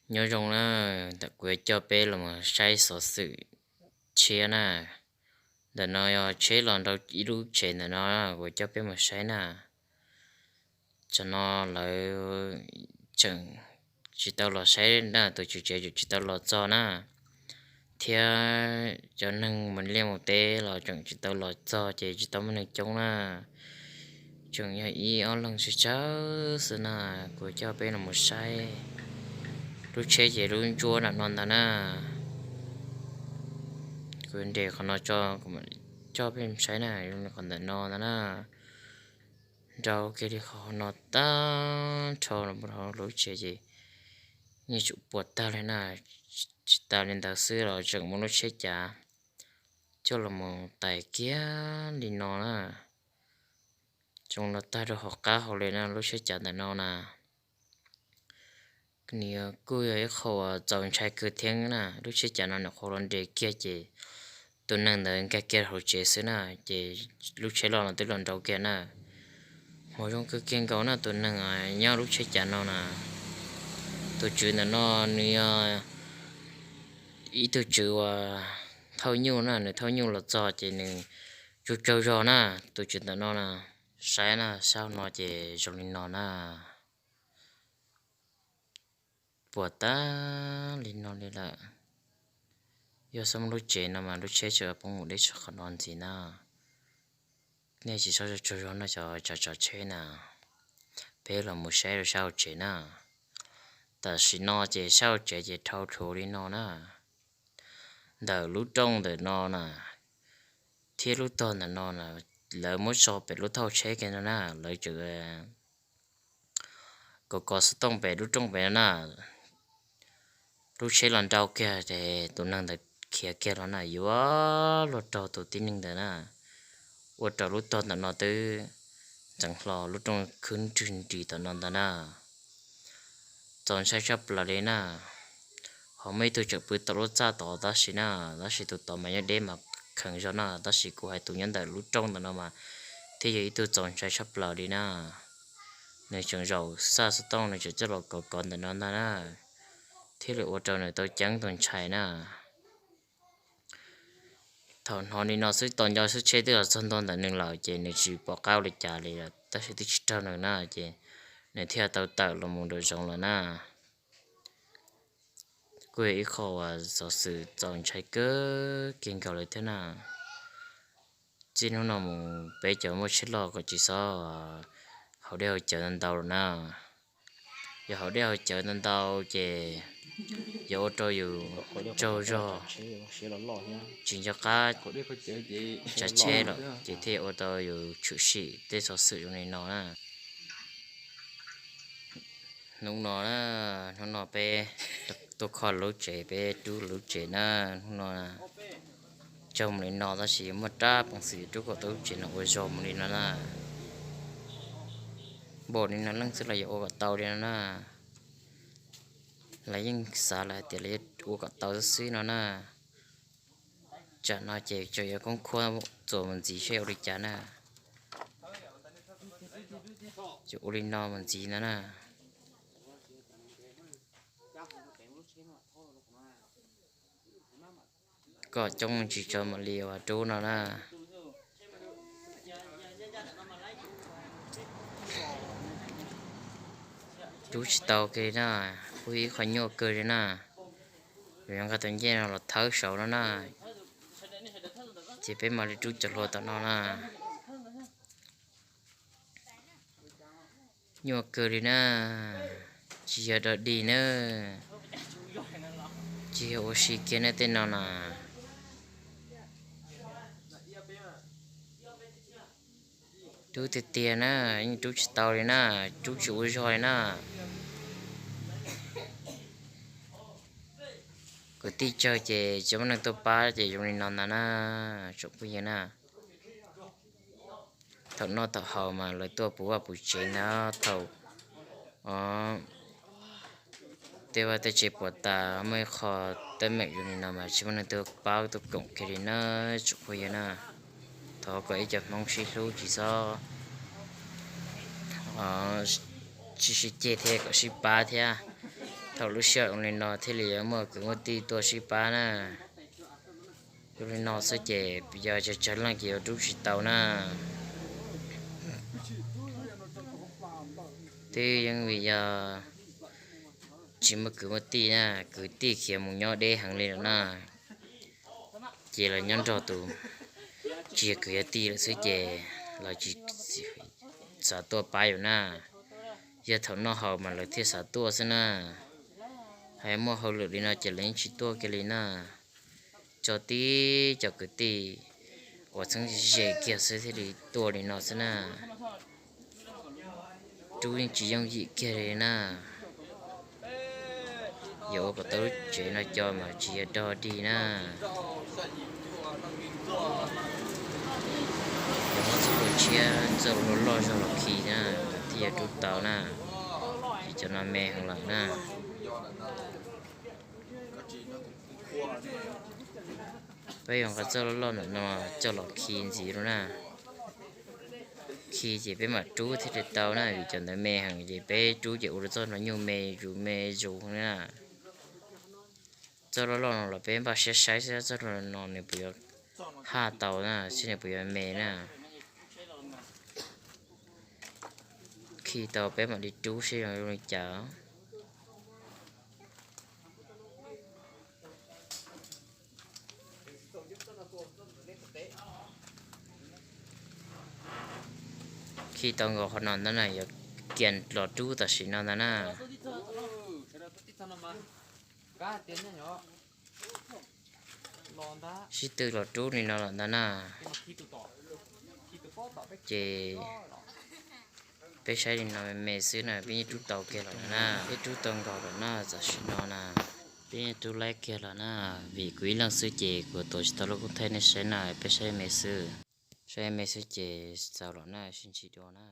Nyob zoo na, ntawm kuv yuav coj peb los mus saib xov xwm tshiab na. Ntawm no yog tsheb los nrau ib lub tsev ntawm no, kuv coj peb mus saib na. Tsam no lawv tseem tsis tau los saib na, tus tswv tsev tseem tsis tau los txog na, thiab cov neeg mus liaj mus teb los tseem tsis tau los txog ces tsis tau muaj neeg coob na. Tseem yog ib ob leeg tsawg tsawg xwb na, kuv coj peb los mus saib lub tsheb ces lub ntsuab nram no ntag na. Kuv nres qhov no tso, kuv mam coj peb saib na, qhov ntawm no ntag na. Nrau kiag li qhov no tag nrho los mus rau lub tsev ces yeej tseem puas tag li na. Tsis tas li ntawd xwb los tseem muaj lub tsheb cav coj los mus tais kiag li no na. Zoo los tag rau hauv qab hauv li na, lub tsheb cav ntawm no na. Nws kuj yog ib qho uas txaus ntshai kawg thiab na, lub tsheb cav no nyuam qhuav los nres kiag ces tus neeg ntawd nkag kiag hauv tsev xwb na, ces lub tsheb loj no twb los nrau kiag na. Hmoov zoo kawg kiag nkaus na, tus neeg nyob lub tsheb cav no na. Tus tswv ntawm no nws yog ib tug tswv uas thauj nyuj na, nws thauj nyuj los txog ces nws tsaug tsaug zog na, tus tswv ntawm no na. Saib na, sab hauv no ces zoo li no na. Puas tag li no li lawm. Yog xub muaj lub tsev no mas lub tsheb tseem poob mus deb tshaj qhov no ntxiv na. Nej tsis txhob tsaug zog no, cov tsav tsav tsheb na. Peb los mus saib rau sab hauv tsev na. Tam sim no ces sab hauv tsev ces dhau dhau li no na. Ntawm lub rooj ntawm no na, thiab lub tog ntawm no na, lawv muab tso pem lub thauj tsheb kiag no na, lawv tseem kov kov xov tooj pem lub rooj pem no na. Lub tsheb los nrau kiag ces tus neeg ntawd khiav kiag los na, yuav luag raug tus tib neeg ntawd na, ua rau lub tog ntawm no twb ntxeev hlo, lub rooj khwb nrwg nris tom no ntag na. Txaus ntshai tshaj plaws li na. Ho muaj ib tug tseem pw tom lub txaj tod tab sis na, tab sis tus tod mas nyob deb mas kheev zog na, tab sis kuv hais tus nyob ntawm lub rooj ntawm no mas thiaj yog ib tug txaus ntshai tshaj plaws li na. Nws tseem zaum xaj xov tooj, nws tseem coj los kov kov ntawm no ntag na, thiaj li ua rau nws tau ceeb tau ntshai na. Thaum hnov li no xwb, tos nco xwb, tsheb twb los txog ntua ntawm nws lawm ces nws tsis pom qab ua li cas li lawm, tab sis twb tsis raug nws na, ces nws thiaj tau tawm los mus nraum zoov lawm na. Kuj yog ib qho uas xov xwm txaus ntshai kawg kiag nkaus lawm thiab na. Txij hnub no mus peb cov muaj tsheb loj kom tsis txhob haus dej haus cawv ntau ntau lawm na. Yog haus dej haus cawv ntau ntau ces yuav ua rau yus tsaug zog, tsis nco qab tsav tsheb lawm ces thiaj ua rau yus tshwm sim tej xov xwm zoo li no na. Hnub no, hnub no peb tuaj kho lub tsev, peb rub lub tsev na. Hnub no tsaug mus li no tab sis yuav muaj rab peev xwm rub kom tau lub tsev no ua zoo mus li no na. Npaum li no leej xwb los yuav ua kom tau li no na. Lawv yeej xav lawm hais tias lawv yuav ua kom tau xwb xwb no na. Tsam no ces tseem yuav koob khuab txuas mus ntxiv seb ua li cas na. Ces ua li no mus ntxiv no na. Kom coob tsis tso mam li uas rub no na. Rub tsis tau kiag li na, kuj ib qho nyuaj kawg li na. Yuav nqa tus ncej no los thawb saud no na, ces peb mam li rub cov hlua tom no na. Nyuaj kawg li na, tsis yog dog dig na, tsis yog ua si kiag na tej no na. Rub tiag tiag na, yeej rub tsis tau li na, rub tsis ua zog li na. Kwv tij tsawg ces tsis muaj neeg tuaj pab ces zoo li no ntag na, tsoom phooj ywg na. Thaum noj thaum haus mas lawv tuaj puv vaj puv tsev ntag, thaum tej vaj tej tsev puas tas muaj ib qho teeb meem zoo li no mas tsis muaj neeg tuaj pab tuaj koom kiag li na, tsoom phooj ywg na. Thov kom ib co Hmoob sib hlub tsis txhob sib sib ceg thiab kom sib pab thiab. Thaum lub sij hawm li no thiaj li yuav muaj kwv muaj tij tuaj sib pab na. Zoo li no xwb ces yog tsawg tsawg leej ces yuav rub tsis tau na. Twb yeej vim yog tsis muaj kwv muaj tij na, kwv tij khiav mus nyob deb heev li lawm na. Ces lawv nyob nrog tus tsis yog kwv yog tij lawm xwb ces lawv tsis xav tuaj pab yus na. Yog thaum noj haus mas lawv thiaj xav tuaj xwb na. Hais muaj hauj lwm li no ces lawv yeej tsis tuaj kiag li na. Tso tib cov kwv tij uas txheeb ze kiag xwb thiaj li tuaj li no xwb na. Rub yeej tsis yooj yim kiag li na. Yuav ua kom tau lub tsev no co mas tsis yog dog dig na. Yuav muab txoj hlua tshiab txoj hlua loj zog los khi na, thiaj yuav rub tau na. Ces cov no me heev lawm na. Peb yuav nqa txoj loj loj ntawm no coj los khi ntxiv rau na. Khi ces peb mam rub thiaj li tau na, vim cov ntawd me heev ces peb rub ces ua rau txoj no nyuj me zus me zus na. Txoj loj loj no los peb npaj siab saib xwb txoj no nws puas yuav haj tau na, seb nws puas yuav me na. Khi tau peb mam li rub seb zoo li cas. Khi tau nkaus qhov no ntag na, yuav kiag los rub tam sim no ntag na. Sib tw los rub li no lawm ntag na. Ces peb saib li no me me xwb na, peb yeej rub tau kiag lawm na, peb rub tau nkaus lawm na, tam sim no na. Peb yeej rub laib kiag lawm na, vim kuv ib leeg xwb ces kuv tuav tsis tau lub koob thaij nej saib na, peb saib me xwb. Saib me xwb ces txaus lawm na, sib ntsib dua na.